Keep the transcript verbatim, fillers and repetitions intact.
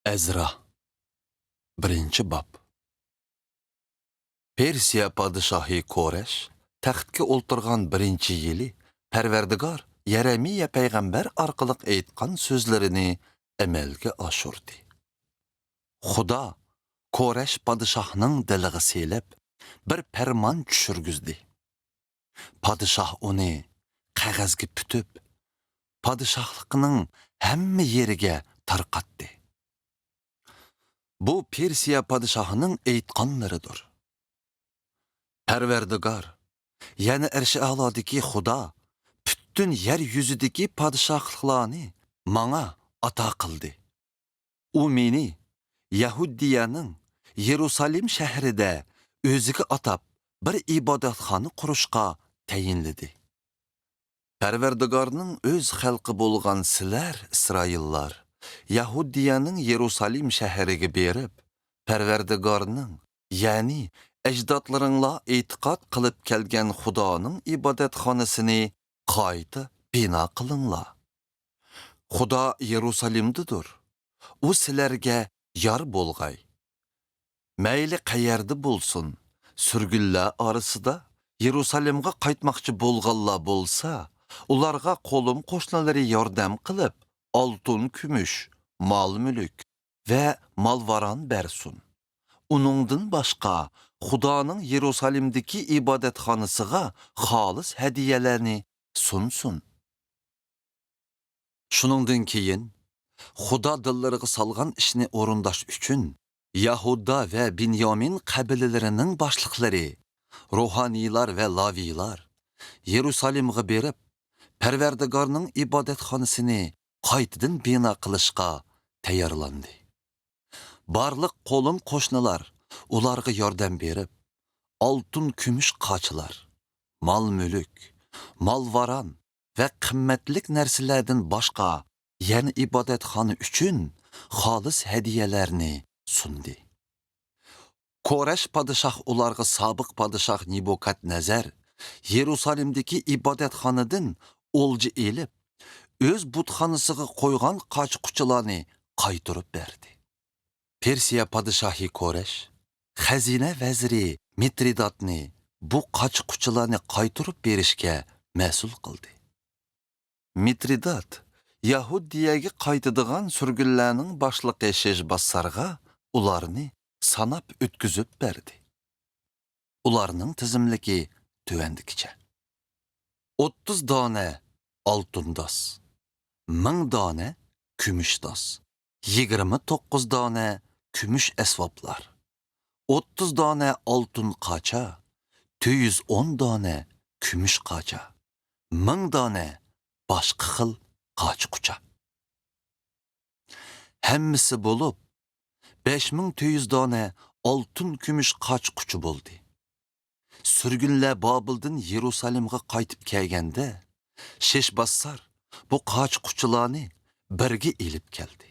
ئەزرا. بىرىنچى باب. پېرسىيە پادىشاھى كورەش تەختكە ئولتۇرغان بىرىنچى يىلى پەرۋەردىگار يەرەمىيە پەيغەمبەر ئارقىلىق ئېيتقان سۆزلىرىنى ئەمەلگە ئاشۇردى. خۇدا كورەش پادىشاھنىڭ دىلىغا سېلىپ، بىر پەرمان چۈشۈرگۈزدى. پادىشاھ ئۇنى قەغەزگە پۈتۈپ، پادىشاھلىقنىڭ ھەممە يېرىگە تارقاتتى. بۇ پېرسىيە پادىشاھىنىڭ ئېيتقانلىرىدۇر. پەرۋەردىگار، يەنى ئەرشى ئەلادىكى خۇدا پۈتۈن يەر يۈزىدىكى پادىشاھلىقلارنى ماڭا ئاتا قىلدى. ئۇ مېنى يەھۇدىيەنىڭ يېرۇسالېم شەھىرىدە ئۆزىگە ئاتاپ بىر ئىبادەتخانا قۇرۇشقا تەيىنلىدى. پەرۋەردىگارنىڭ ئۆز خەلقى بولغان سىلەر، ئىسرائىللار، يەھۇدىيەنىڭ يېرۇسالېم شەھىرىگە بېرىپ، پەرۋەردىگارنىڭ، يەنى ئەجدادلىرىڭلار ئېتىقاد قىلىپ كەلگەن خۇدانىڭ ئىبادەتخانىسىنى قايتا بىنا قىلىڭلار. خۇدا يېرۇسالېمدىدۇر. ئۇ سىلەرگە يار بولغاي. مەيلى قەيەردە بولسۇن، سۈرگۈنلەر ئارىسىدا يېرۇسالېمغا قايتماقچى بولغانلار بولسا، ئۇلارغا قولۇم قوشنىلىرى ياردەم قىلىپ، ئالتۇن، كۈمۈش، مال-مۈلۈك ۋە مال-ۋاران بەرسۇن. ئۇنىڭدىن باشقا، خۇدانىڭ يېرۇسالېمدىكى ئىبادەتخانىسىغا خالىس ھەدىيەلەرنى سۇنسۇن. شۇنىڭدىن كېيىن، خۇدا دىللىرىغا سالغان ئىشنى ئورۇنداش ئۈچۈن، يەھۇدا ۋە بېنيامىن قەبىلىلىرىنىڭ باشلىقلىرى، روھانىيلار ۋە لاۋىيلار يېرۇسالېمغا بېرىپ، پەرۋەردىگارنىڭ ئىبادەتخانىسىنى قايتىدىن بىنا قىلىشقا تەييارلاندى. بارلىق قولۇم قوشنىلار ئۇلارغا ياردەم بېرىپ، ئالتۇن، كۈمۈش قاچىلار، مال-مۈلۈك، مال-ۋاران ۋە قىممەتلىك نەرسىلەردىن باشقا يەنە ئىبادەتخانا ئۈچۈن خالىس ھەدىيەلەرنى سۇندى. كورەش پادىشاھ ئۇلارغا سابىق پادىشاھ نېبۇكادنەزەر يېرۇسالېمدىكى ئىبادەتخانىدىن ئولجا ئېلىپ، ئۆز بۇتخانىسىغا قويغان قاچا-قۇچىلارنى قايتۇرۇپ بەردى. پېرسىيە پادىشاھى كورەش خەزىنە ۋەزىرى مىترىداتنى بۇ قاچا-قۇچىلارنى قايتۇرۇپ بېرىشكە مەسئۇل قىلدى. مىترىدات يەھۇدىيەگە قايتىدىغان سۈرگۈنلەرنىڭ باشلىقى شېشباسسارغا ئۇلارنى ساناپ ئۆتكۈزۈپ بەردى. ئۇلارنىڭ تىزىملىكى تۆۋەندىكىچە: ئوتتۇز دانە ئالتۇن داس، مىڭ دانە كۈمۈش داس، يىگىرمە توققۇز دانە كۈمۈش ئەسۋابلار، ئوتتۇز دانە ئالتۇن قاچا، تۆت يۈز ئون دانە كۈمۈش قاچا، مىڭ دانە باشقا خىل قاچا-قۇچا. ھەممىسى بولۇپ، بەش مىڭ تۆت يۈز دانە ئالتۇن، كۈمۈش قاچا-قۇچا بولدى. سۈرگۈنلەر بابىلدىن يېرۇسالېمغا قايتىپ كەلگەندە، شېشباسسار بۇ قاچا-قۇچىلارنى بىرگە ئېلىپ كەلدى.